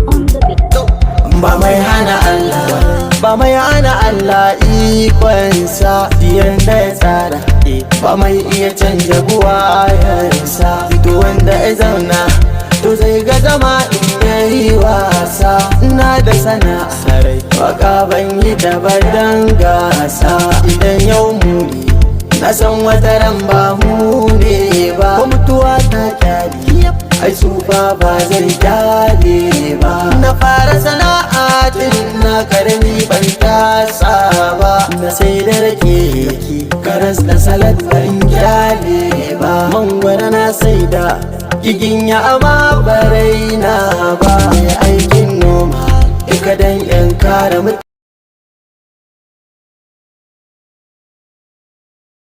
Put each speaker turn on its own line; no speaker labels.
On the beat.
Ba mai hana Allah, ba mai hana Allah ikonsa yanda ya tsara, ba mai iya canja buwayensa. Duk wanda ya zauna to zai ga zama in yayi wasa. Ina da sana'a, waka, ban yi da dan gasa. Idan yau mu ne, na san wata ran ba mu ne ba. Ko mutuwa ta kyale, ai tsufa ba zai kyale ba. Na fara sana'a tun na karami, ban tasa ba. Na sai da rake, karas da salad, ban kyale ba. Mangwara na sai da giginya, amma barai na ba. Mai aikin noma duka dan yan kare.